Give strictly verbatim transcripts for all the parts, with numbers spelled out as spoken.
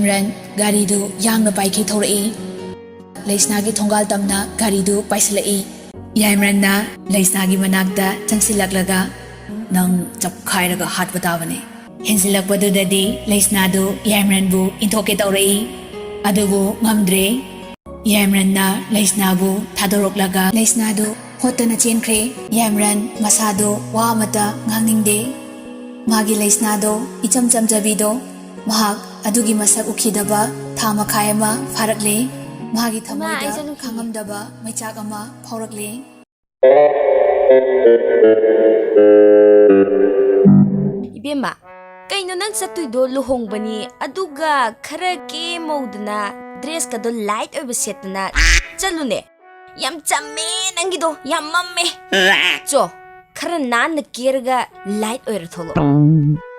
ꯌꯥꯏꯃꯔꯟ ꯒꯥꯔꯤꯗꯨ ꯌꯥꯡꯅ ꯄꯥꯏꯈꯤ ꯊꯧꯔꯛꯏ꯫ ꯂꯩꯁꯅꯥꯒꯤ ꯊꯣꯡꯒꯥꯜ ꯇꯝꯅ ꯒꯥꯔꯤꯗꯨ ꯄꯥꯏꯁꯤꯜꯂꯛꯏ꯫ ꯌꯥꯏꯃꯔꯟꯅ ꯂꯩꯁꯅꯥꯒꯤ ꯃꯅꯥꯛꯇ ꯆꯪꯁꯤꯜꯂꯛꯂꯒ, "ꯅꯪ ꯆꯞꯈꯥꯏꯔꯒ ꯍꯥꯠꯄ ꯇꯥꯕꯅꯤ"꯫ ꯍꯦꯟꯖꯤꯜꯂꯛꯄꯗꯨꯗꯗꯤ ꯂꯩꯁꯅꯥꯗꯨ ꯌꯥꯏꯃꯔꯟꯕꯨ ꯏꯟꯊꯣꯛꯀꯦ ꯇꯧꯔꯛꯏ, ꯑꯗꯨꯕꯨ ꯉꯝꯗ꯭ꯔꯦ꯫ ꯌꯥꯏꯃꯔꯟꯅ ꯂꯩꯁꯅꯥꯕꯨ ꯊꯥꯗꯣꯔꯛꯂꯒ ꯂꯩꯁꯅꯥꯗꯨ ꯍꯣꯠꯇꯅ ꯆꯦꯟꯈ꯭ꯔꯦ꯫ ꯌꯥꯏꯃꯔꯟ ꯃꯁꯥꯗꯣ ꯋꯥ ꯑꯃꯠꯇ ꯉꯥꯡꯅꯤꯡꯗꯦ꯫ ꯃꯥꯒꯤ ꯂꯩꯁꯅꯥꯗꯣ ꯏꯆꯝ ꯆꯝꯖꯕꯤꯗꯣ, ꯃꯍꯥꯛ ꯑꯗꯨꯒꯤ ꯃꯁꯛ ꯎꯈꯤꯗꯕ ꯊꯥ ꯃꯈꯥꯏ ꯑꯃ ꯐꯥꯔꯛꯂꯦ꯫ ꯃꯥꯒꯤ ꯊꯃꯣꯏꯗ ꯈꯥꯡꯉꯝꯗꯕ ꯃꯩꯆꯥꯛ ꯑꯃ ꯐꯥꯎꯔꯛꯂꯦ꯫ ꯏꯕꯦꯝꯃ, ꯀꯩꯅꯣ ꯅꯪ ꯆꯠꯇꯣꯏꯗꯣ ꯂꯨꯍꯣꯡꯕꯅꯤ, ꯑꯗꯨꯒ ꯈꯔ ꯀꯦ ꯃꯧꯗꯅ dress ꯀꯗꯣ light ꯑꯣꯏꯕ ꯁꯦꯠꯇꯅ ꯆꯠꯂꯨꯅꯦ꯫ ꯌꯥꯝ ꯆꯝꯃꯦ ꯅꯪꯒꯤꯗꯣ, ꯌꯥꯝ ꯃꯝꯃꯦ꯫ ꯆꯣ, ꯈꯔ ꯅꯥꯟꯅ ꯀꯦꯔꯒ light ꯑꯣꯏꯔ ꯊꯣꯛꯂꯛꯑꯣ꯫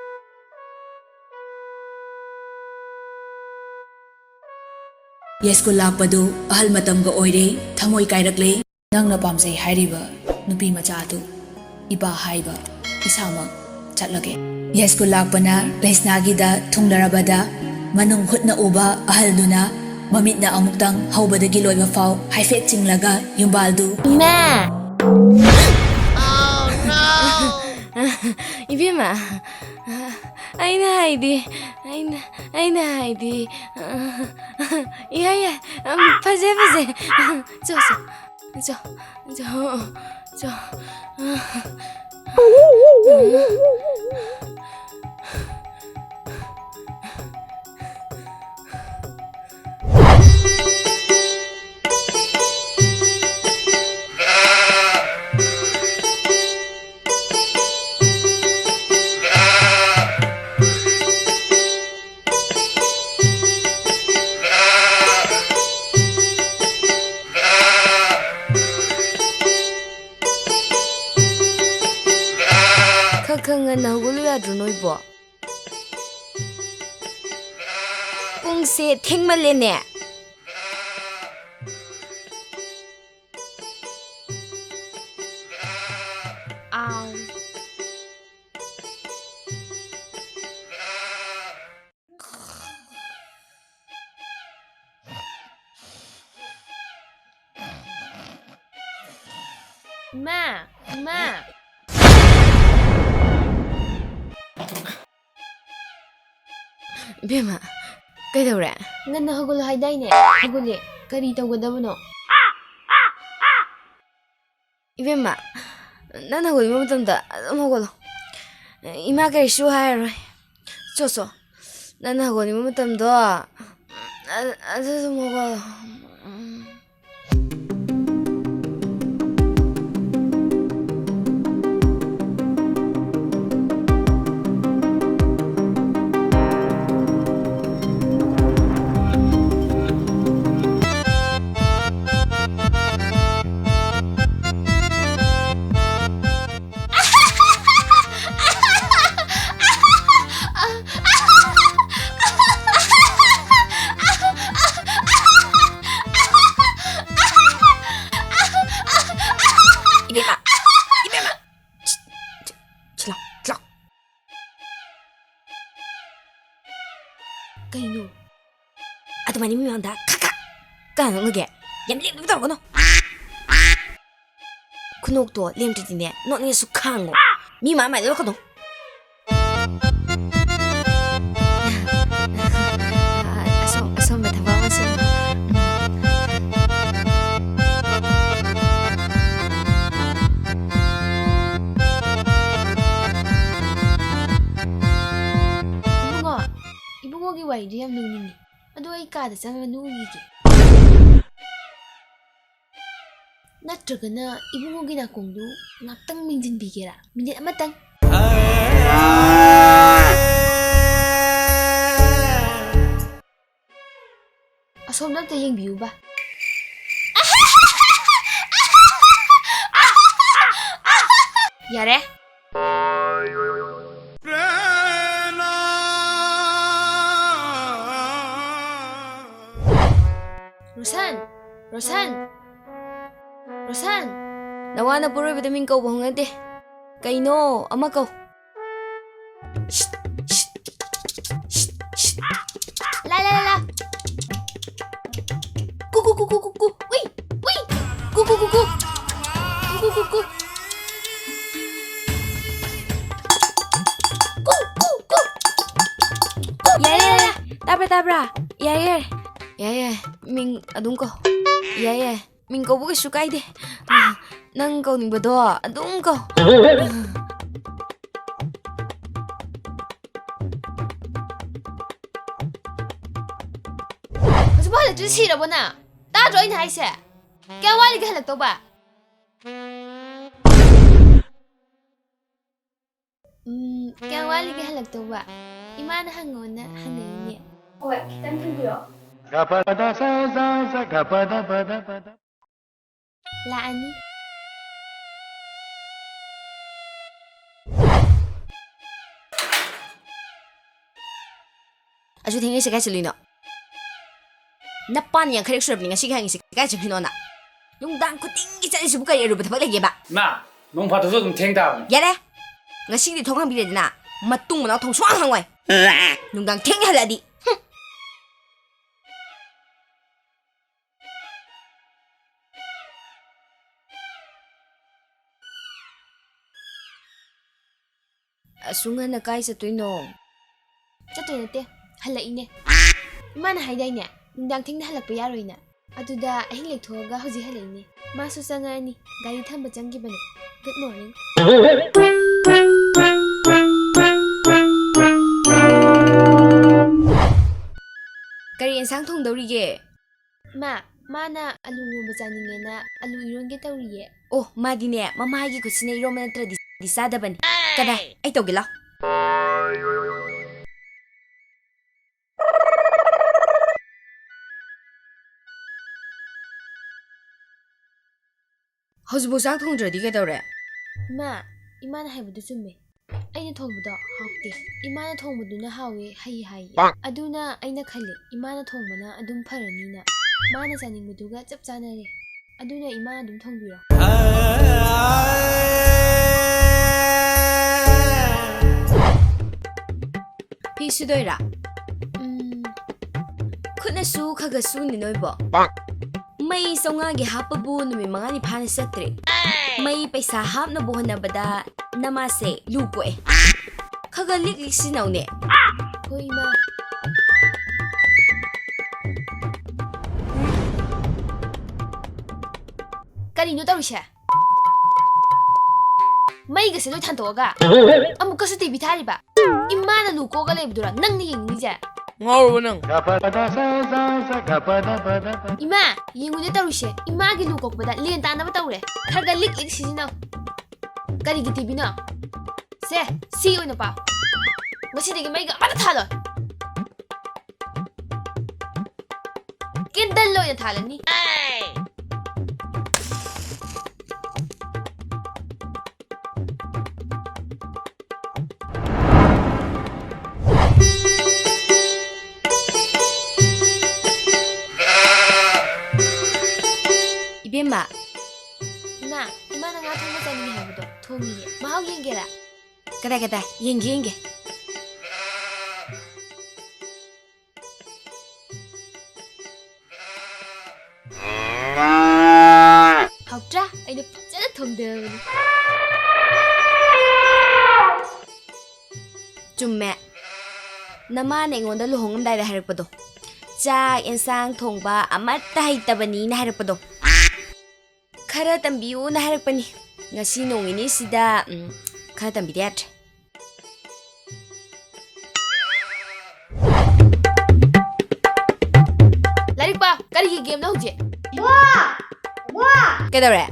ꯌꯥꯏꯁ꯭ꯀꯨꯜ ꯂꯥꯛꯄꯗꯨ ꯑꯍꯜ ꯃꯇꯝꯒ ꯑꯣꯏꯔꯦ, ꯊꯃꯣꯏ ꯀꯥꯏꯔꯛꯂꯦ꯫ ꯅꯪꯅ ꯄꯥꯝꯖꯩ ꯍꯥꯏꯔꯤꯕ ꯅꯨꯄꯤ ꯃꯆꯥ ꯑꯗꯨ ꯏꯄꯥ ꯍꯥꯏꯕ ꯏꯁꯥꯃꯛ ꯆꯠꯂꯒꯦ꯫ ꯌꯥꯏꯁ꯭ꯀꯨꯜ ꯂꯥꯛꯄꯅ ꯂꯩꯁꯅꯥꯒꯤꯗ ꯊꯨꯡꯂꯔꯕꯗ, ꯃꯅꯨꯡ ꯍꯨꯠꯅ ꯎꯕ ꯑꯍꯜꯗꯨꯅ ꯃꯃꯤꯠꯅ ꯑꯃꯨꯛꯇꯪ ꯍꯧꯕꯗꯒꯤ ꯂꯣꯏꯕ ꯐꯥꯎ ꯍꯥꯏꯐꯦꯠ ꯆꯤꯡꯂꯒ ꯌꯨꯝꯕꯥꯜꯗꯨ, "ꯏꯃꯥ!" ꯏꯕꯦꯝꯃ, ꯑꯩꯅ ꯍꯥꯏꯗꯤ, ꯑꯩꯅ, ꯑꯩꯅ ꯍꯥꯏꯗꯤ, ꯌꯥꯏ, ꯌꯥꯏ, ꯐꯖꯩ, ꯐꯖꯩ꯫ ꯆꯣ, ꯆꯣ, ꯆꯣ, ꯆꯣ, ꯆꯣ꯫ ꯈꯔ ꯈꯔ ꯉꯟꯅ ꯍꯧꯒꯠꯂꯨ ꯌꯥꯗ꯭ꯔꯣ ꯅꯣꯏꯕꯣ? ꯄꯨꯡꯁꯦ ꯊꯦꯡꯃꯜꯂꯦꯅꯦ꯫ ꯑꯥꯎ꯫ ꯏꯃꯥ! ꯏꯃꯥ! ꯏꯕꯦꯝꯃ, ꯀꯩꯗꯧꯔꯦ? ꯉꯟꯅ ꯍꯧꯒꯠꯂꯣ ꯍꯥꯏꯗꯥꯏꯅꯦ? ꯍꯧꯒꯠꯂꯦ꯫ ꯀꯔꯤ ꯇꯧꯒꯗꯕꯅꯣ? ꯏꯕꯦꯝꯃ, ꯅꯪꯅ ꯍꯧꯒꯠꯅꯤꯡꯕ ꯃꯇꯝꯗ ꯑꯗꯨꯝ ꯍꯧꯒꯠꯂꯣ꯫ ꯏꯃꯥ ꯀꯔꯤꯁꯨ ꯍꯥꯏꯔꯔꯣꯏ꯫ ꯆꯣ, ꯆꯣ꯫ ꯅꯪꯅ ꯍꯧꯒꯠꯅꯤꯡꯕ ꯃꯇꯝꯗꯣ, ꯑ-, ꯑꯗꯨ ꯑꯗꯨꯝ ꯍꯧꯒꯠꯂꯣ꯫ ꯏꯕꯦꯝꯃ! ꯏꯕꯦꯝꯃ! ꯁꯤ, ꯁꯤ, ꯁꯤ ꯂꯥꯎ, ꯁꯤ ꯂꯥꯎ꯫ ꯀꯩꯅꯣ? ꯑꯗꯨꯃꯥꯏꯅ ꯃꯤ ꯃꯃꯥꯡꯗ ꯈꯛ ꯈꯛ ꯀꯅꯥ ꯅꯣꯛꯅꯒꯦ? ꯌꯥꯝ ꯂꯦꯝꯅ ꯇꯧꯔꯛꯀꯅꯣ꯫ ꯈꯨꯅꯣꯛꯇꯣ ꯂꯦꯝꯗ꯭ꯔꯗꯤꯅꯦ, ꯅꯣꯛꯅꯤꯡꯉꯁꯨ ꯈꯥꯡꯉꯣ꯫ ꯃꯤ ꯃꯃꯥꯡ ꯃꯥꯏꯗ ꯅꯣꯛꯀꯅꯣ꯫ ꯑꯁꯣꯝ-, ꯑꯁꯣꯝꯗ ꯊꯕꯛ ꯑꯃ ꯁꯨꯝ꯫ ꯏꯕꯨꯡꯉꯣ, ꯏꯕꯨꯡꯉꯣꯒꯤ ꯋꯥꯔꯤꯗꯨ ꯌꯥꯝ ꯅꯣꯛꯅꯤꯡꯉꯤ꯫ ꯑꯗꯣ ꯑꯩ ꯀꯥꯗ ꯆꯪꯉꯒ ꯅꯣꯛꯎꯈꯤꯒꯦ꯫ ꯅꯠꯇ꯭ꯔꯒꯅ ꯏꯕꯨꯡꯉꯣꯒꯤ ꯅꯥꯀꯣꯡꯗꯨ ꯉꯥꯛꯇꯪ ꯃꯦꯟꯁꯤꯟꯕꯤꯒꯦꯔꯥ? ꯃꯤꯅꯤꯠ ꯑꯃꯇꯪ꯫ ꯑꯁꯣꯝꯗ ꯑꯝꯇ ꯌꯦꯡꯕꯤꯌꯨꯕ꯫ ꯌꯥꯔꯦ꯫ ꯔꯣꯁꯟ! ꯔꯣꯁꯟ! ꯔꯣꯁꯟ! ꯅꯋꯥ ꯅꯄꯨꯔꯣꯏꯕꯗ ꯃꯤꯡ ꯀꯧꯕ ꯍꯧꯅꯗꯦ꯫ ꯀꯩꯅꯣ? ꯑꯃ ꯀꯧ꯫ ꯂꯥ, ꯂꯥ, ꯂꯥ, ꯂꯥ꯫ ꯀꯨ, ꯀꯨ, ꯀꯨ, ꯀꯨ, ꯀꯨ, ꯀꯨ꯫ ꯎꯏ! ꯎꯏ! ꯀꯨ, ꯀꯨ, ꯀꯨ, ꯀꯨ꯫ ꯀꯨ, ꯀꯨ, ꯀꯨ, ꯇꯥꯕ꯭ꯔꯥ, ꯇꯥꯕ꯭ꯔꯥ? ꯌꯥꯏ, ꯌꯥꯏ꯫ ꯌꯥꯏ, ꯌꯥꯏ꯫ ꯃꯤꯡ ꯑꯗꯨꯝ ꯀꯧ꯫ ꯌꯥꯏ, ꯌꯥꯏ꯫ ꯃꯤꯡ ꯀꯧꯕ ꯀꯩꯁꯨ ꯀꯥꯏꯗꯦ꯫ ꯅꯪ ꯀꯧꯅꯤꯡꯕꯗꯣ ꯑꯗꯨꯝ ꯀꯧ꯫ ꯍꯧꯖꯤꯛꯐꯥꯎ ꯍꯜꯂꯛꯇ꯭ꯔꯤ, ꯁꯤꯔꯕꯣ ꯅꯪ? ꯇꯥꯗ꯭ꯔꯣ ꯑꯩꯅ ꯍꯥꯏꯁꯦ? ꯀꯌꯥꯝ ꯋꯥꯠꯂꯤꯒꯦ ꯍꯜꯂꯛꯇꯧꯕ? ꯎꯝ, ꯀꯌꯥꯝ ꯋꯥꯠꯂꯤꯒꯦ ꯍꯜꯂꯛꯇꯧꯕ? ꯏꯃꯥꯅ ꯍꯪꯉꯣꯅ ꯍꯪꯉꯛꯏꯅꯦ꯫ ꯍꯣꯏ, ꯈꯤꯇꯪ ꯊꯤꯟꯕꯤꯔꯛꯑꯣ꯫ ꯂꯥꯛꯑꯅꯤ꯫ ꯑꯁꯨ ꯊꯦꯡꯉꯩꯁꯦ ꯀꯥꯏ ꯆꯠꯂꯨꯏꯅꯣ? ꯅꯄꯥꯟ ꯌꯥꯡꯈꯩꯔꯛ ꯁꯨꯔꯕꯅꯤ ꯉꯁꯤꯒꯤ ꯍꯪꯉꯤꯁꯦ, ꯀꯥꯏ ꯆꯠꯈ꯭ꯔꯤꯅꯣ ꯅꯪ? ꯅꯨꯡꯗꯥꯡ ꯈꯨꯗꯤꯡꯒꯤ ꯆꯠꯂꯤꯁꯤꯕꯨ ꯀꯔꯤ ꯑꯔꯨꯕ ꯊꯕꯛ ꯂꯩꯒꯦꯕ? ꯏꯃꯥ, ꯅꯣꯡ ꯐꯥꯗꯣꯛꯁꯨ ꯑꯗꯨꯝ ꯊꯦꯡ ꯇꯥꯕꯅꯤ꯫ ꯌꯥꯔꯦ! ꯉꯁꯤꯒꯤꯗꯤ ꯊꯣꯡ ꯍꯥꯡꯕꯤꯔꯦꯗꯅ, ꯃꯇꯨꯡ ꯃꯅꯥꯎ ꯊꯣꯡ ꯁꯨꯡꯍꯥꯡ ꯍꯥꯡꯉꯣꯏ꯫ ꯅꯨꯡꯗꯥꯡ ꯊꯦꯡꯅ ꯍꯜꯂꯛꯑꯗꯤ꯫ ꯍꯨꯝ꯫ ꯑꯁꯨꯛ ꯉꯟꯅ ꯀꯥꯏ ꯆꯠꯇꯣꯏꯅꯣ? ꯆꯠꯇꯣꯏ ꯅꯠꯇꯦ, ꯍꯜꯂꯛꯏꯅꯦ꯫ ꯏꯃꯥꯅ ꯍꯥꯏꯗꯥꯏꯅꯦ, ꯅꯨꯡꯗꯥꯡ ꯊꯦꯡꯅ ꯍꯜꯂꯛꯄ ꯌꯥꯔꯣꯏꯅ꯫ ꯑꯗꯨꯗ ꯑꯍꯤꯡ ꯂꯦꯛꯊꯣꯛꯑꯒ ꯍꯧꯖꯤꯛ ꯍꯜꯂꯛꯏꯅꯦ꯫ ꯃꯥꯁꯨ ꯆꯪꯉꯛꯑꯅꯤ, ꯒꯥꯔꯤ ꯊꯝꯕ ꯆꯪꯈꯤꯕꯅꯦ꯫ Good morning꯫ ꯀꯔꯤ ꯑꯦꯟꯁꯥꯡ ꯊꯣꯡꯗꯧꯔꯤꯒꯦ? ꯃꯥ, ꯃꯥꯅ ꯑꯂꯨ ꯏꯔꯣꯟꯕ ꯆꯥꯅꯤꯡꯉꯦꯅ ꯑꯂꯨ ꯏꯔꯣꯟꯒꯦ ꯇꯧꯔꯤꯌꯦ꯫ ꯑꯣ, ꯃꯥꯗꯤꯅꯦ, ꯃꯃꯥꯒꯤ ꯈꯨꯠꯁꯤꯅ ꯏꯔꯣꯟꯕ ꯅꯠꯇ꯭ꯔꯗꯤ ꯆꯥꯗꯕꯅꯤ꯫ ꯀꯗꯥꯏ? ꯑꯩ ꯇꯧꯒꯦ ꯂꯥꯎ꯫ ꯍꯧꯖꯤꯛꯐꯥꯎ ꯆꯥꯛ ꯊꯣꯡꯗ꯭ꯔꯗꯤ ꯀꯩꯗꯧꯔꯦ? ꯏꯃꯥ, ꯏꯃꯥꯅ ꯍꯥꯏꯕꯗꯨ ꯆꯨꯝꯃꯦ꯫ ꯑꯩꯅ ꯊꯣꯡꯕꯗꯣ ꯍꯥꯎꯇꯦ꯫ ꯏꯃꯥꯅ ꯊꯣꯡꯕꯗꯨꯅ ꯍꯥꯎꯋꯦ, ꯍꯩ ꯍꯥꯏꯌꯦ꯫ ꯑꯗꯨꯅ ꯑꯩꯅ ꯈꯜꯂꯦ, ꯏꯃꯥꯅ ꯊꯣꯡꯕꯅ ꯑꯗꯨꯝ ꯐꯔꯅꯤꯅ꯫ ꯃꯥꯅ ꯆꯥꯅꯤꯡꯕꯗꯨꯒ ꯆꯞ ꯆꯥꯅꯔꯦ꯫ ꯑꯗꯨꯅ ꯏꯃꯥ ꯑꯗꯨꯝ ꯊꯣꯡꯕꯤꯔꯣ꯫ ꯐꯤ ꯁꯨꯗꯣꯏꯔꯥ? ꯎꯝ, ꯈꯨꯠꯅꯁꯨ ꯈꯔ ꯈꯔ ꯁꯨꯅꯤ ꯅꯣꯏꯕꯣ꯫ ꯃꯩ ꯆꯥꯝꯃꯉꯥꯒꯤ ꯍꯥꯞꯄꯕꯨ ꯅꯨꯃꯤꯠ ꯃꯉꯥꯅꯤ ꯐꯥꯅ ꯆꯠꯇ꯭ꯔꯦ꯫ ꯃꯩ ꯄꯩꯁꯥ ꯍꯥꯞꯅꯕ ꯍꯣꯠꯅꯕꯗ ꯅꯃꯥꯁꯦ ꯂꯨ ꯀꯣꯛꯑꯦ꯫ ꯈꯔ ꯈꯔ ꯂꯤꯛ ꯂꯤꯛ ꯁꯤꯖꯤꯟꯅꯧꯅꯦ꯫ ꯍꯣꯏ, ꯏꯃꯥ꯫ ꯀꯔꯤꯅꯣ ꯇꯧꯔꯤꯁꯦ? ꯃꯩꯒꯁꯦ ꯂꯣꯏ ꯊꯥꯟꯗꯣꯛꯑꯒ ꯑꯃꯨꯛꯀꯁꯨ ꯇꯤꯚꯤ ꯊꯥꯔꯤꯕ? ꯏꯃꯥꯅ ꯂꯨ ꯀꯣꯛꯑꯒ ꯂꯩꯕꯗꯨꯔꯥ ꯅꯪꯅ ꯌꯦꯡꯅꯤꯡꯉꯤꯁꯦ? ꯉꯥꯎꯔꯕ ꯅꯪ? ꯏꯃꯥ, ꯌꯦꯡꯉꯨꯅꯦ ꯇꯧꯔꯤꯁꯦ꯫ ꯏꯃꯥꯒꯤ ꯂꯨ ꯀꯣꯛꯄꯗ ꯂꯦꯟ ꯇꯥꯅꯕ ꯇꯧꯔꯦ꯫ ꯈꯔ ꯈꯔ ꯂꯤꯛ ꯂꯤꯛ ꯁꯤꯖꯤꯟꯅꯧ꯫ ꯀꯔꯤꯒꯤ ꯇꯤꯚꯤꯅꯣ? ꯁꯦ, ꯁꯤ ꯑꯣꯏꯅ ꯄꯥꯎ꯫ ꯉꯁꯤꯗꯒꯤ ꯃꯩꯒ ꯑꯃꯠꯇ ꯊꯥꯜꯂꯣꯏ꯫ ꯀꯦꯟꯗꯜ ꯑꯣꯏꯅ ꯊꯥꯜꯂꯅꯤ꯫ ꯏꯕꯦꯝꯃ꯫ ꯏꯃꯥ, ꯏꯃꯥꯅ ꯉꯥ ꯊꯣꯡꯕ ꯆꯥꯅꯤꯡꯉꯦ ꯍꯥꯏꯕꯗꯣ ꯊꯣꯡꯉꯤꯌꯦ꯫ ꯃꯍꯥꯎ ꯌꯦꯡꯒꯦꯔꯥ? ꯀꯗꯥꯏ, ꯀꯗꯥꯏ? ꯌꯦꯡꯒꯦ, ꯌꯦꯡꯒꯦ꯫ ꯍꯥꯎꯇ꯭ꯔꯥ? ꯑꯩꯅ ꯐꯖꯅ ꯊꯣꯡꯗꯕꯅꯤ꯫ ꯆꯨꯝꯃꯦ꯫ ꯅꯃꯥꯅ ꯑꯩꯉꯣꯟꯗ ꯂꯨꯍꯣꯡꯉꯝꯗꯥꯏꯗ ꯍꯥꯏꯔꯛꯄꯗꯣ, "ꯆꯥꯛ ꯌꯦꯟꯁꯥꯡ ꯊꯣꯡꯕ ꯑꯃꯠꯇ ꯍꯩꯇꯕꯅꯤꯅ" ꯍꯥꯏꯔꯛꯄꯗꯣ꯫ ꯈꯔ ꯇꯝꯕꯤꯌꯨꯅ ꯍꯥꯏꯔꯛꯄꯅꯤ꯫ ꯉꯁꯤ ꯅꯣꯡ ꯅꯤꯅꯤꯁꯤꯗ, ꯎꯝ, ꯈꯔ ꯇꯝꯕꯤꯗ ꯌꯥꯗ꯭ꯔꯦ꯫ ꯂꯥꯏꯔꯤꯛ ꯄꯥꯎ꯫ ꯀꯔꯤꯒꯤ ꯒꯦꯝꯅꯣ ꯍꯧꯖꯤꯛ? ꯀꯩꯗꯧꯔꯦ?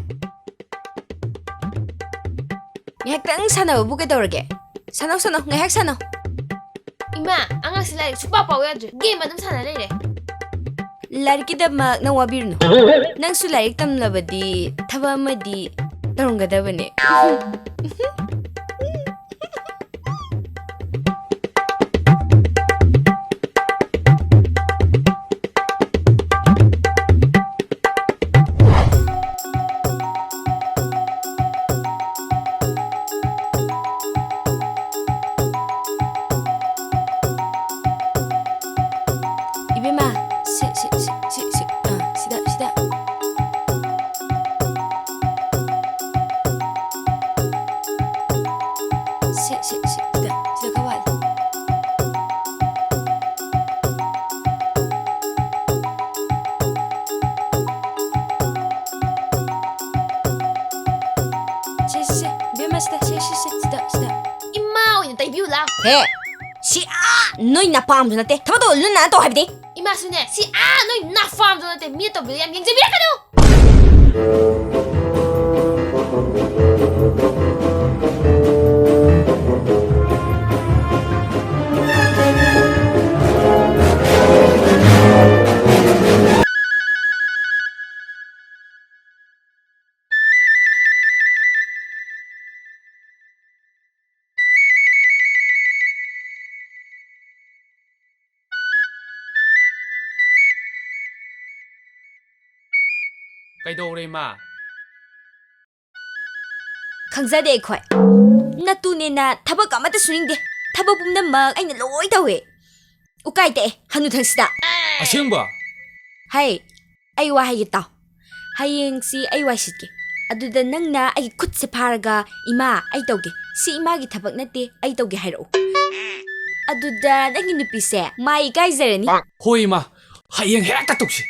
ꯉꯥꯏꯍꯥꯛꯇꯪ ꯁꯥꯟꯅꯕꯕꯨ ꯀꯩꯗꯧꯔꯒꯦ? ꯁꯥꯟꯅꯧ, ꯁꯥꯟꯅꯧ, ꯉꯥꯏꯍꯥꯛ ꯁꯥꯟꯅꯧ꯫ ꯏꯃꯥ, ꯑꯉꯥꯡꯁꯤ ꯂꯥꯏꯔꯤꯛ ꯁꯨꯡꯄꯥ ꯄꯥꯎ ꯌꯥꯗ꯭ꯔꯦ, ꯒꯦꯝ ꯑꯗꯨꯝ ꯁꯥꯟꯅ ꯂꯩꯔꯦ꯫ ꯂꯥꯏꯔꯤꯛꯀꯤꯗꯃꯛ ꯅꯪ ꯋꯥꯕꯤꯔꯨꯅꯨ꯫ ꯅꯪꯁꯨ ꯂꯥꯏꯔꯤꯛ ꯇꯝꯂꯕꯗꯤ ꯊꯕꯛ ꯑꯃꯗꯤ ꯇꯧꯔꯝꯒꯗꯕꯅꯦ꯫ ꯏꯕꯦꯝꯃ, ꯁꯤ, ꯁꯤ, ꯁꯤ, ꯁꯤ, ꯁꯤ, ꯑ, ꯁꯤꯗ, ꯁꯤꯗ꯫ ꯍꯦ, ꯁꯤ ꯑꯥ ꯅꯣꯏ ꯅꯄꯥꯝꯁꯨ ꯅꯠꯇꯦ꯫ ꯊꯕꯛꯇꯣ ꯂꯨꯟꯅ ꯇꯧ ꯍꯥꯏꯕꯗꯤ꯫ ꯏꯃꯥꯁꯨꯅꯦ, ꯁꯤ ꯑꯥ ꯅꯣꯏ ꯅꯄꯥꯝꯁꯨ ꯅꯠꯇꯦ꯫ ꯃꯤ ꯑꯇꯣꯞꯄꯗ ꯌꯥꯝ ꯌꯦꯡꯖꯕꯤꯔꯛꯀꯅꯨ꯫ ꯀꯩꯗꯧꯔꯦ, ꯏꯃꯥ? ꯈꯪꯖꯗꯦ ꯑꯩꯈꯣꯏ꯫ ꯅꯇꯨꯅꯦꯅ ꯊꯕꯛ ꯑꯃꯠꯇ ꯁꯨꯅꯤꯡꯗꯦ꯫ ꯊꯕꯛ ꯄꯨꯝꯅꯃꯛ ꯑꯩꯅ ꯂꯣꯏ ꯇꯧꯋꯦ꯫ ꯎꯀꯥꯏ ꯇꯛꯑꯦ ꯍꯅꯨꯊꯪꯁꯤꯗ꯫ ꯑꯁꯦꯡꯕ? ꯍꯩ, ꯑꯩ ꯋꯥ ꯍꯥꯏꯒꯦ ꯇꯥꯎ꯫ ꯍꯌꯦꯡꯁꯤ ꯑꯩ ꯋꯥꯏ ꯁꯤꯠꯀꯦ꯫ ꯑꯗꯨꯗ ꯅꯪꯅ ꯑꯩꯒꯤ ꯈꯨꯠꯁꯦ ꯐꯥꯔꯒ, "ꯏꯃꯥ, ꯑꯩ ꯇꯧꯒꯦ꯫ ꯁꯤ ꯏꯃꯥꯒꯤ ꯊꯕꯛ ꯅꯠꯇꯦ, ꯑꯩ ꯇꯧꯒꯦ," ꯍꯥꯏꯔꯛꯎ꯫ ꯑꯗꯨꯗ ꯅꯪꯒꯤ ꯅꯨꯄꯤꯁꯦ ꯃꯥꯏ ꯏꯀꯥꯏꯖꯔꯅꯤ꯫ ꯍꯣꯏ, ꯏꯃꯥ꯫ ꯍꯌꯦꯡ ꯍꯦꯛꯇ ꯇꯧꯁꯤ꯫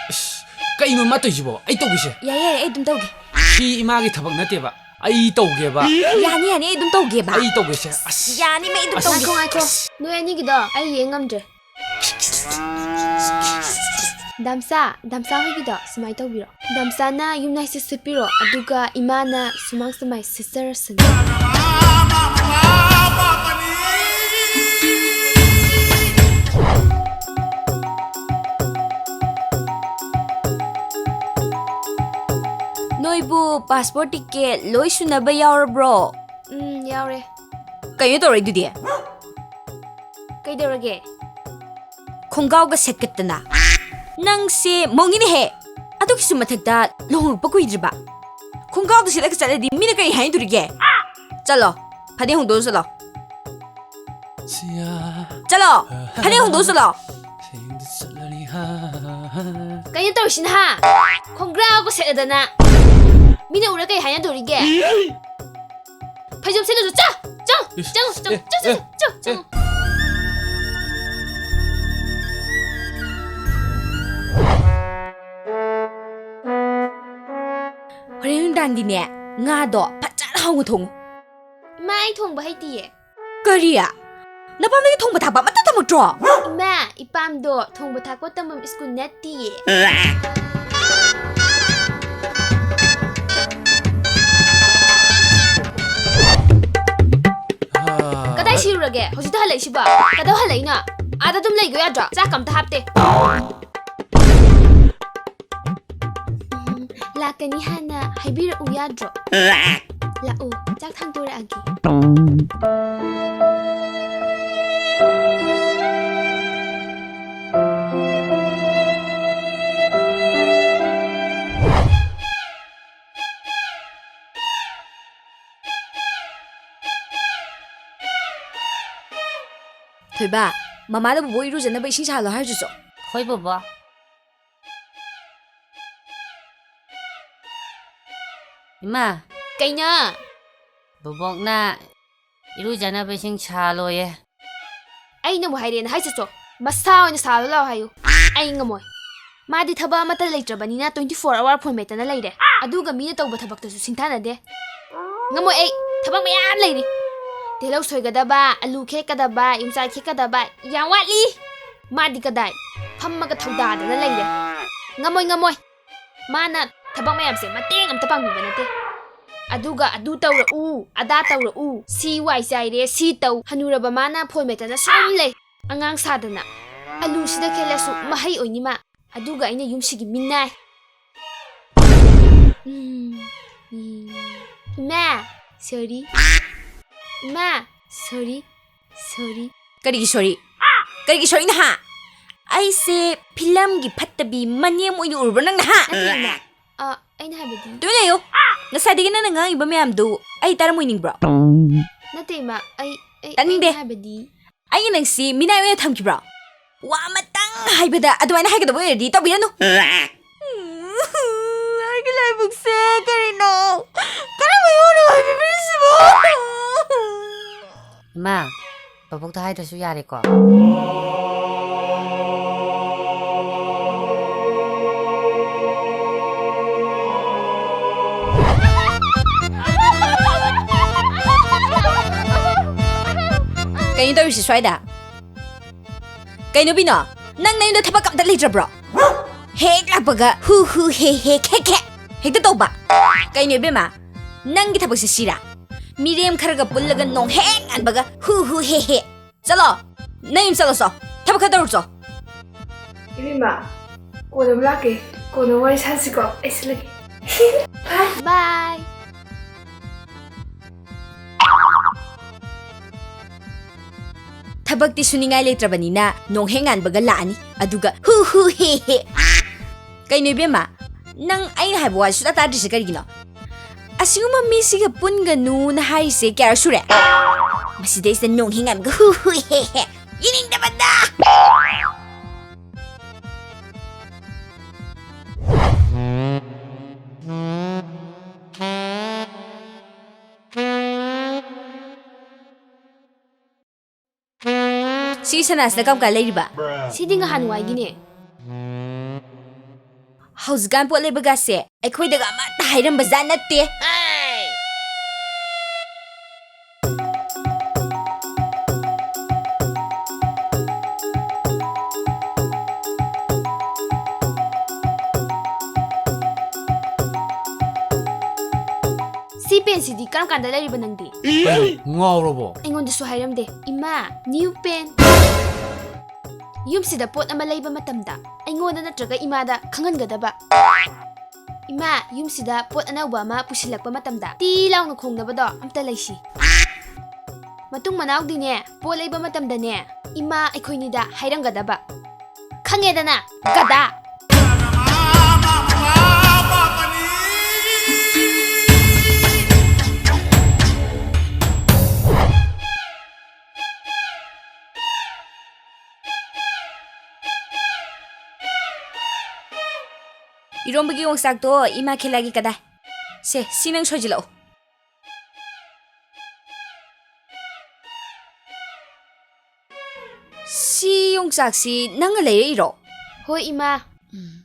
ꯑꯁ, ꯀꯩꯅꯣ ꯃꯥ ꯇꯧꯏꯁꯤꯕꯣ? ꯑꯩ ꯇꯧꯒꯦꯁꯦ꯫ ꯌꯥꯏ, ꯌꯥꯏ, ꯑꯩ ꯑꯗꯨꯝ ꯇꯧꯒꯦ꯫ ꯁꯤ ꯏꯃꯥꯒꯤ ꯊꯕꯛ ꯅꯠꯇꯦꯕ꯫ ꯑꯩ ꯇꯧꯒꯦꯕ꯫ ꯌꯥꯅꯤ, ꯌꯥꯅꯤ, ꯑꯩ ꯑꯗꯨꯝ ꯇꯧꯒꯦꯕ꯫ ꯑꯩ ꯇꯧꯒꯦꯁꯦ꯫ ꯑꯁ꯫ ꯌꯥꯅꯤ, ꯑꯩ ꯑꯗꯨꯝ ꯑꯁ꯫ ꯇꯧꯒꯦ꯫ ꯉꯥꯏꯈꯣ, ꯉꯥꯏꯈꯣ꯫ ꯑꯁ꯫ ꯅꯣꯏ ꯑꯅꯤꯒꯤꯗꯣ ꯑꯩ ꯌꯦꯡ ꯉꯝꯗ꯭ꯔꯦ꯫ ꯗꯥꯝꯆꯥ, ꯗꯥꯝꯆꯥ ꯍꯣꯏꯒꯤꯗꯣ ꯁꯨꯃꯥꯏꯅ ꯇꯧꯕꯤꯔꯣ꯫ ꯗꯥꯝꯆꯥꯅ ꯌꯨꯝ ꯅꯥꯏꯁꯦ ꯁꯤꯠꯄꯤꯔꯣ, ꯑꯗꯨꯒ ꯏꯃꯥꯅ ꯁꯨꯃꯥꯡ ꯁꯨꯃꯥꯏ ꯁꯤꯠꯆꯔꯁꯅꯨ꯫ ꯅꯣꯏꯕꯨ ꯄꯥꯁꯄꯣꯔꯠ ꯇꯤꯀꯦꯠ ꯂꯣꯏ ꯁꯨꯅꯕ ꯌꯥꯎꯔꯕ꯭ꯔꯣ? ꯎꯝ, ꯌꯥꯎꯔꯦ꯫ ꯀꯩꯅꯣ ꯇꯧꯔꯛꯏꯗꯨꯗꯤ? ꯀꯩꯗꯧꯔꯒꯦ? ꯈꯣꯡꯒ꯭ꯔꯥꯎꯒ ꯁꯦꯠꯀꯠꯇꯅ꯫ ꯅꯪꯁꯦ ꯃꯧꯅꯤꯅꯦꯍꯦ꯫ ꯑꯗꯨꯒꯤꯁꯨ ꯃꯊꯛꯇ ꯂꯨꯍꯣꯡꯉꯛꯄ ꯀꯨꯏꯗ꯭ꯔꯤꯕ꯫ ꯈꯣꯡꯒ꯭ꯔꯥꯎꯗ ꯁꯦꯠꯂꯒ ꯆꯠꯂꯗꯤ ꯃꯤꯅ ꯀꯔꯤ ꯍꯥꯏꯗꯣꯔꯤꯒꯦ? ꯆꯠꯂꯣ, ꯐꯅꯦꯛ ꯍꯣꯡꯗꯣꯛꯑ ꯆꯠꯂꯣ꯫ ꯆꯠꯂꯣ, ꯐꯅꯦꯛ ꯍꯣꯡꯗꯣꯛꯑ ꯆꯠꯂꯣ꯫ ꯀꯩꯅꯣ ꯇꯧꯔꯤꯁꯤꯅ ꯍꯥ? ꯈꯣꯡꯒ꯭ꯔꯥꯎꯒ ꯁꯦꯠꯂꯗꯅ ꯃꯤꯅ ꯎꯔ ꯀꯩ ꯍꯥꯏꯅꯗꯣꯔꯤꯒꯦ? ꯐꯩꯖꯣꯝ ꯁꯦꯠꯂꯁꯨ ꯆꯣ! ꯆꯣ! ꯏꯁ, ꯆꯪꯉꯨ, ꯆꯪꯉꯨ, ꯑꯦ, ꯆꯪꯉꯨ, ꯑꯦ, ꯆꯪꯉꯨ, ꯆꯪꯉꯨ, ꯑꯦ꯫ ꯆꯪꯉꯨ꯫ ꯍꯣꯔꯦꯟ ꯅꯨꯡꯗꯥꯡꯗꯤꯅꯦ, ꯉꯥꯗꯣ ꯐꯖꯅ ꯍꯥꯎꯅ ꯊꯣꯡꯉꯨ꯫ ꯏꯃꯥ, ꯑꯩ ꯊꯣꯡꯕ ꯍꯩꯇꯤꯌꯦ꯫ ꯀꯔꯤ? ꯅꯄꯥꯝꯗꯒꯤ ꯊꯣꯡꯕ ꯊꯥꯛꯄ ꯑꯃꯠꯇ ꯇꯝꯃꯛꯇ꯭ꯔꯣ? ꯏꯃꯥ, ꯏꯄꯥꯝꯗꯣ ꯊꯣꯡꯕ ꯊꯥꯛꯄ ꯇꯝꯐꯝ ꯁ꯭ꯀꯨꯜ ꯅꯠꯇꯤꯌꯦ꯫ ꯀꯗꯥꯏ ꯁꯤꯔꯨꯔꯒꯦ? ꯍꯧꯖꯤꯛꯇ ꯍꯜꯂꯛꯏꯁꯤꯕꯣ? ꯀꯗꯧ ꯍꯜꯂꯛꯏꯅꯣ? ꯑꯥꯗ ꯑꯗꯨꯝ ꯂꯩꯒꯣ ꯌꯥꯗ꯭ꯔꯣ? ꯆꯥꯛ ꯑꯝꯇ ꯍꯥꯞꯇꯦ꯫ ꯎꯝ, ꯂꯥꯛꯀꯅꯤ ꯍꯥꯟꯅ ꯍꯥꯏꯕꯤꯔꯛꯎ ꯌꯥꯗ꯭ꯔꯣ? ꯂꯥꯛꯑꯣ, ꯆꯥꯛ ꯊꯥꯡꯗꯣꯔꯛꯑꯒꯦ꯫ ꯊꯣꯏꯕ, ꯃꯃꯥꯗ ꯕꯣꯕꯣꯛ ꯏꯔꯨꯖꯅꯕ ꯏꯁꯤꯡ ꯁꯥꯍꯜꯂꯣ ꯍꯥꯏꯔꯨꯆꯣ꯫ ꯍꯣꯏ ꯕꯣꯕꯣꯛ꯫ ꯏꯃꯥ꯫ ꯀꯩꯅꯣ? ꯕꯣꯕꯣꯛꯅ ꯏꯔꯨꯖꯅꯕ ꯏꯁꯤꯡ ꯁꯥꯍꯜꯂꯣꯌꯦ꯫ ꯑꯩꯅꯕꯨ ꯍꯥꯏꯔꯦꯅ ꯍꯥꯏꯆꯣꯆꯣ꯫ ꯃꯁꯥ ꯑꯣꯏꯅ ꯁꯥꯍꯜꯂꯣ ꯂꯥꯛꯑꯣ ꯍꯥꯏꯌꯨ꯫ ꯑꯩ ꯉꯝꯃꯣꯏ꯫ ꯃꯥꯗꯤ ꯊꯕꯛ ꯑꯃꯠꯇ ꯂꯩꯇ꯭ꯔꯕꯅꯤꯅ twenty four hour ꯐꯣꯟ ꯃꯦꯠꯇꯅ ꯂꯩꯔꯦ꯫ ꯑꯗꯨꯒ ꯃꯤꯅ ꯇꯧꯕ ꯊꯕꯛꯇꯁꯨ ꯁꯤꯡꯊꯥꯅꯗꯦ꯫ ꯉꯝꯃꯣꯏ ꯑꯩ꯫ ꯊꯕꯛ ꯃꯌꯥꯝ ꯂꯩꯔꯤ꯫ ꯇꯤꯜꯍꯧ ꯁꯣꯏꯒꯗꯕ, ꯑꯂꯨ ꯈꯦꯠꯀꯗꯕ, ꯌꯣꯡꯆꯥꯛ ꯈꯦꯠꯀꯗꯕ ꯌꯥꯝ ꯋꯥꯠꯂꯤ꯫ ꯃꯥꯗꯤ ꯀꯗꯥꯏ? ꯐꯝꯃꯒ ꯊꯧꯗꯥꯗꯅ ꯂꯩꯔꯦ꯫ ꯉꯝꯃꯣꯏ, ꯉꯝꯃꯣꯏ꯫ ꯃꯥꯅ ꯊꯕꯛ ꯃꯌꯥꯝꯁꯦ ꯃꯇꯦꯡ ꯑꯝꯇ ꯄꯥꯡꯕꯤꯕ ꯅꯠꯇꯦ꯫ ꯑꯗꯨꯒ ꯑꯗꯨ ꯇꯧꯔꯛꯎ, ꯑꯗꯥ ꯇꯧꯔꯛꯎ, ꯁꯤ ꯋꯥꯏ ꯆꯥꯏꯔꯦ, ꯁꯤ ꯇꯧ꯫ ꯍꯅꯨꯔꯕ ꯃꯥꯅ ꯐꯣꯟ ꯃꯦꯠꯇꯅ ꯁꯨꯝ ꯂꯩ꯫ ꯑꯉꯥꯡ ꯁꯥꯗꯅ꯫ ꯑꯂꯨꯁꯤꯗ ꯈꯦꯠꯂꯁꯨ ꯃꯍꯩ ꯑꯣꯏꯅꯤ ꯃꯥ꯫ ꯑꯗꯨꯒ ꯑꯩꯅ ꯌꯨꯝꯁꯤꯒꯤ ꯃꯤꯅꯥꯏ꯫ ꯎꯝ, ꯎꯝ꯫ ꯏꯃꯥ, sorry꯫ ꯏꯃꯥ, sorry, sorry꯫ ꯀꯔꯤꯒꯤ sorry? ꯀꯔꯤꯒꯤ sorry ꯅꯍꯥ? ꯑꯩꯁꯦ ꯐꯤꯂꯝꯒꯤ ꯐꯠꯇꯕꯤ ꯃꯅꯦꯝ ꯑꯣꯏꯅ ꯎꯔꯕ꯭ꯔꯣ ꯅꯪꯅ, ꯍꯥ? ꯅꯠꯇꯦ, ꯏꯃꯥ꯫ ꯑ, ꯑꯩꯅ ꯍꯥꯏꯕꯗꯤ꯫ ꯇꯨꯃꯤꯟ ꯂꯩꯌꯨ꯫ ꯉꯁꯥꯏꯗꯒꯤ ꯅꯪꯅ ꯉꯥꯡꯉꯤꯕ ꯃꯌꯥꯝꯗꯨ ꯑꯩ ꯇꯥꯔꯝꯃꯣꯏꯅꯤꯡꯕ꯭ꯔꯣ? ꯅꯠꯇꯦ, ꯏꯃꯥ, ꯑꯩ, ꯑꯩ, ꯇꯥꯅꯤꯡꯗꯦ꯫ ꯑꯩꯅ ꯍꯥꯏꯕꯗꯤ꯫ ꯑꯩꯅ ꯅꯪꯁꯤ ꯃꯤꯅꯥꯏ ꯑꯣꯏꯅ ꯊꯝꯈꯤꯕ꯭ꯔꯣ? ꯋꯥ ꯑꯃꯇꯪ ꯍꯥꯏꯕꯗ ꯑꯗꯨꯃꯥꯏꯅ ꯍꯥꯏꯒꯗꯕ ꯑꯣꯏꯔꯗꯤ ꯇꯧꯕꯤꯔꯅꯨ꯫ ꯑꯩꯒꯤ ꯂꯥꯏꯕꯛꯁꯦ ꯀꯔꯤꯅꯣ? ꯀꯔꯝꯕ ꯏꯑꯣꯟꯅꯣ ꯍꯥꯏꯕꯤꯔꯤꯁꯤꯕꯣ? ꯏꯃꯥ, ꯕꯕꯣꯛꯇ ꯍꯥꯏꯗ꯭ꯔꯁꯨ ꯌꯥꯔꯦꯀꯣ? ꯀꯩꯅꯣ ꯇꯧꯔꯤꯁꯤ ꯁ꯭ꯋꯥꯏꯗ? ꯀꯩꯅꯣ ꯕꯤꯅꯣ, ꯅꯪ ꯅꯌꯨꯝꯗ ꯊꯕꯛ ꯑꯝꯇ ꯂꯩꯇ꯭ꯔꯕ꯭ꯔꯣ? ꯍꯦꯛ ꯂꯥꯛꯄꯒ ꯍꯨ ꯍꯨ ꯍꯦ ꯍꯦ ꯈꯦ ꯈꯦ ꯍꯦꯛꯇ ꯇꯧꯕ꯫ ꯀꯩꯅꯣ ꯏꯕꯦꯝꯃ, ꯅꯪꯒꯤ ꯊꯕꯛꯁꯦ ꯁꯤꯔꯥ? ꯃꯤꯔꯦꯝ ꯈꯔꯒ ꯄꯨꯜꯂꯒ ꯅꯣꯡ ꯍꯦꯛ ꯉꯥꯟꯕꯒ ꯍꯨ ꯍꯨ ꯍꯦ ꯍꯦ꯫ ꯆꯠꯂꯣ, ꯅꯪ ꯌꯨꯝ ꯆꯠꯂꯣ ꯆꯣ, ꯊꯕꯛ ꯈꯔ ꯇꯧꯔꯨ ꯆꯣ꯫ ꯏꯕꯦꯝꯃ, ꯀꯣꯟꯅ ꯑꯃꯨꯛ ꯂꯥꯛꯀꯦ, ꯀꯣꯟꯅ ꯋꯥꯔꯤ ꯁꯥꯁꯤꯀꯣ, ꯑꯩ ꯁꯤꯜꯂꯒꯦ꯫ ꯕꯥꯏ꯫ ꯊꯕꯛꯇꯤ ꯁꯨꯅꯤꯡꯉꯥꯏ ꯂꯩꯇ꯭ꯔꯕꯅꯤꯅ ꯅꯣꯡ ꯍꯦꯛ ꯉꯥꯟꯕꯒ ꯂꯥꯛꯑꯅꯤ, ꯑꯗꯨꯒ ꯍꯨ ꯍꯨ ꯍꯦ ꯍꯦ꯫ ꯀꯩꯅꯣ ꯏꯕꯦꯝꯃ, ꯅꯪ ꯑꯩꯅ ꯍꯥꯏꯕ ꯋꯥ ꯁꯨꯡꯇꯥ ꯇꯥꯗ꯭ꯔꯤꯁꯦ ꯀꯔꯤꯒꯤꯅꯣ? ꯑꯁꯤꯒꯨꯝꯕ ꯃꯤꯁꯤꯒ ꯄꯨꯟꯒꯅꯨꯅ ꯍꯥꯏꯔꯤꯁꯦ ꯀꯌꯥꯔꯛ ꯁꯨꯔꯦ? ꯃꯁꯤꯗꯩꯁꯤꯗ ꯅꯣꯡ ꯍꯦꯛ ꯉꯥꯟꯕꯒ ꯍꯨ ꯍꯨ ꯍꯦ ꯍꯦ꯫ ꯌꯦꯡꯅꯤꯡꯗꯕꯅ! ꯁꯤ ꯁꯅꯥꯁꯤꯅ ꯀꯔꯝ ꯀꯥꯟ ꯂꯩꯔꯤꯕ? ꯁꯤꯗꯤ ꯉꯍꯥꯟꯋꯥꯏꯒꯤꯅꯦ꯫ ꯍꯧꯖꯤꯛꯀꯥꯟ ꯄꯣꯠ ꯂꯩꯕꯒꯥꯁꯦ ꯑꯩꯈꯣꯏꯗꯒ ꯑꯃꯠꯇ ꯍꯥꯏꯔꯝꯕ ꯖꯥꯠ ꯅꯠꯇꯦ꯫ ꯁꯤ ꯄꯦꯟꯁꯤꯗꯤ ꯀꯔꯝ ꯀꯥꯟꯗ ꯂꯩꯔꯤꯕ ꯅꯪꯗꯤ? ꯀꯩꯅꯣ, ꯉꯥꯎꯔꯕꯣ? ꯑꯩꯉꯣꯟꯗꯁꯨ ꯍꯥꯏꯔꯝꯗꯦ꯫ ꯏꯃꯥ, new pen꯫ ꯌꯨꯝꯁꯤꯗ ꯄꯣꯠ ꯑꯃ ꯂꯩꯕ ꯃꯇꯝꯗ ꯑꯩꯉꯣꯟꯗ ꯅꯠꯇ꯭ꯔꯒ ꯏꯃꯥꯗ ꯈꯪꯍꯟꯒꯗꯕ꯫ ꯏꯃꯥ, ꯌꯨꯝꯁꯤꯗ ꯄꯣꯠ ꯑꯅꯧꯕ ꯑꯃ ꯄꯨꯁꯤꯜꯂꯛꯄ ꯃꯇꯝꯗ ꯇꯤ ꯂꯥꯎꯅ ꯈꯣꯡꯅꯕꯗꯣ ꯑꯝꯇ ꯂꯩꯁꯤ꯫ ꯃꯇꯨꯡ ꯃꯅꯥꯎꯗꯤꯅꯦ, ꯄꯣꯠ ꯂꯩꯕ ꯃꯇꯝꯗꯅꯦ, ꯏꯃꯥ ꯑꯩꯈꯣꯏꯅꯤꯗ ꯍꯥꯏꯔꯝꯒꯗꯕ꯫ ꯈꯪꯉꯦꯗꯅ, ꯒꯗꯥ! ꯏꯔꯣꯝꯕꯒꯤ ꯌꯣꯡꯆꯥꯛꯇꯣ ꯏꯃꯥ ꯈꯤꯜꯂꯛꯑꯒꯦ ꯀꯗꯥꯏ? ꯁꯦ, ꯁꯤ ꯅꯪ ꯁꯣꯏꯖꯤꯜꯂꯛꯑꯣ꯫ ꯁꯤ ꯌꯣꯡꯆꯥꯛꯁꯤ ꯅꯪꯅ ꯂꯩꯔꯛꯏꯔꯣ? ꯍꯣꯏ, ꯏꯃꯥ꯫ ꯎꯝ꯫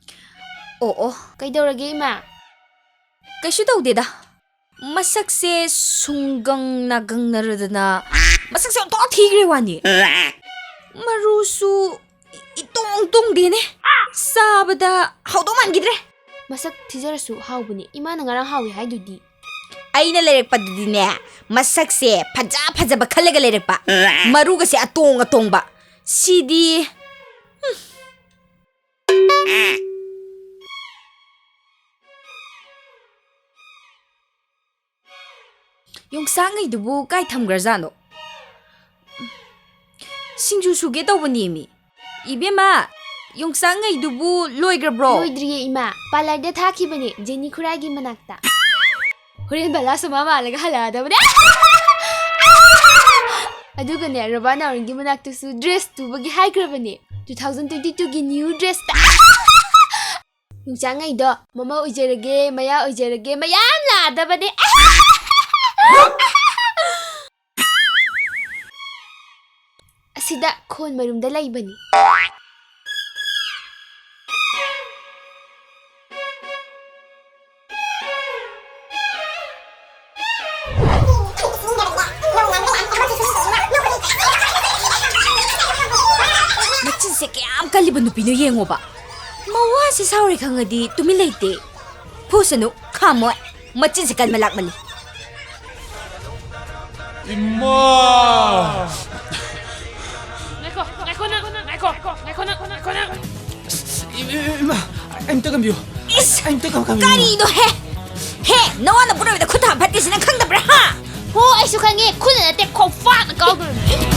ꯑꯣ, ꯑꯣ꯫ ꯀꯩꯗꯧꯔꯒꯦ, ꯏꯃꯥ? ꯀꯩꯁꯨ ꯇꯧꯗꯦꯗ꯫ ꯃꯁꯛꯁꯦ ꯁꯨꯡꯒꯪ ꯅꯥꯒꯪꯅꯔꯗꯅ ꯃꯁꯛꯁꯦ ꯑꯣꯟꯊꯣꯛ ꯊꯤꯈ꯭ꯔꯦ ꯋꯥꯅꯤ꯫ ꯃꯔꯨꯁꯨ ꯏꯇꯣꯡ ꯇꯣꯡꯗꯦꯅꯦ꯫ ꯆꯥꯕꯗ ꯍꯥꯎꯗꯧ ꯃꯥꯟꯈꯤꯗ꯭ꯔꯦ꯫ ꯃꯁꯛ ꯊꯤꯖꯔꯁꯨ ꯍꯥꯎꯕꯅꯦ꯫ ꯏꯃꯥꯅ ꯉꯔꯥꯡ ꯍꯥꯎꯋꯦ ꯍꯥꯏꯗꯨꯗꯤ꯫ ꯑꯩꯅ ꯂꯩꯔꯛꯄꯗꯨꯗꯤꯅꯦ, ꯃꯁꯛꯁꯦ ꯐꯖ ꯐꯖꯕ ꯈꯜꯂꯒ ꯂꯩꯔꯛꯄ꯫ ꯃꯔꯨꯒꯁꯦ ꯑꯇꯣꯡ ꯑꯇꯣꯡꯕ꯫ ꯁꯤꯗꯤ꯫ ꯌꯣꯡꯆꯥꯛꯉꯩꯗꯨꯕꯨ ꯀꯥꯏ ꯊꯝꯈ꯭ꯔꯖꯥꯠꯅꯣ? ꯁꯤꯡꯖꯨ ꯁꯨꯒꯦ ꯇꯧꯕꯅꯦꯃꯤ꯫ ꯏꯕꯦꯝꯃ, ꯌꯣꯡꯆꯥꯛꯉꯩꯗꯨꯕꯨ ꯂꯣꯏꯈ꯭ꯔꯕ꯭ꯔꯣ? ꯂꯣꯏꯗ꯭ꯔꯤꯌꯦ ꯏꯃꯥ, ꯄꯥꯔꯂꯔꯗ ꯊꯥꯈꯤꯕꯅꯦ, ꯖꯦꯅꯤ ꯈꯨꯔꯥꯏꯒꯤ ꯃꯅꯥꯛꯇ꯫ ꯍꯣꯔꯦꯟ ꯕꯂꯥ ꯁꯣꯃꯥ ꯃꯥꯜꯂꯒ ꯍꯜꯂꯛꯑꯗꯕꯅꯦ꯫ ꯑꯗꯨꯒꯅꯦ, ꯔꯣꯕꯥ ꯅꯥꯎꯔꯦꯝꯒꯤ ꯃꯅꯥꯛꯇꯁꯨ ꯗ꯭ꯔꯦꯁ ꯇꯨꯕꯒꯤ ꯍꯥꯏꯈ꯭ꯔꯕꯅꯦ, ꯇꯨ ꯊꯥꯎꯖꯟ ꯇ꯭ꯋꯦꯟꯇꯤ ꯇꯨꯒꯤ ꯅ꯭ꯌꯨ ꯗ꯭ꯔꯦꯁꯇ꯫ ꯌꯣꯡꯆꯥꯛꯉꯩꯗꯣ ꯃꯃꯥ ꯑꯣꯏꯖꯔꯒꯦ, ꯃꯌꯥ ꯑꯣꯏꯖꯔꯒꯦ, ꯃꯌꯥꯝ ꯂꯥꯛꯑꯗꯕꯅꯦ꯫ ꯑꯁꯤꯗ ꯈꯣꯟ ꯃꯔꯨꯝꯗ ꯂꯩꯕꯅꯤ꯫ ꯃꯆꯤꯟꯁꯦ ꯀꯌꯥꯝ ꯀꯜꯂꯤꯕ ꯅꯨꯄꯤꯅꯣ ꯌꯦꯡꯉꯣꯕ꯫ ꯃꯋꯥꯁꯦ ꯁꯥꯎꯔꯦ ꯈꯪꯉꯗꯤ ꯇꯨꯃꯤꯟ ꯂꯩꯇꯦ꯫ ꯐꯨꯁꯅꯨ, ꯈꯥꯝꯃꯣꯏ꯫ ꯃꯆꯤꯟꯁꯦ ꯀꯟꯕ ꯂꯥꯛꯃꯜꯂꯤ꯫ ꯏꯃꯥ! ꯉꯥꯏꯈꯣ, ꯉꯥꯏꯈꯣ ꯅꯪ, ꯉꯥꯏꯈꯣ, ꯉꯥꯏꯈꯣ ꯅꯪ, ꯉꯥꯏꯈꯣ ꯅꯪ꯫ ꯏ-, ꯏ-, ꯏꯃꯥ, ꯑꯝꯇ ꯀꯟꯕꯤꯌꯨ꯫ ꯏꯁ! ꯑꯝꯇ ꯀꯟ-, ꯀꯟꯕꯤꯌꯨ꯫ ꯀꯔꯤꯅꯣ ꯍꯦ? ꯍꯦ, ꯅꯋꯥꯅ ꯄꯨꯔꯣꯏꯕꯗ ꯈꯨꯠ ꯊꯥꯡ ꯐꯠꯇꯦꯁꯤ ꯅꯪ ꯈꯪꯗꯕ꯭ꯔꯥ, ꯍꯥ? ꯍꯣ, ꯑꯩꯁꯨ ꯈꯪꯉꯦ꯫ ꯈꯨꯠꯅ ꯅꯠꯇꯦ, ꯈꯣꯡꯄꯥꯛꯅ ꯀꯥꯎꯗꯣꯔꯤꯕꯅꯤ꯫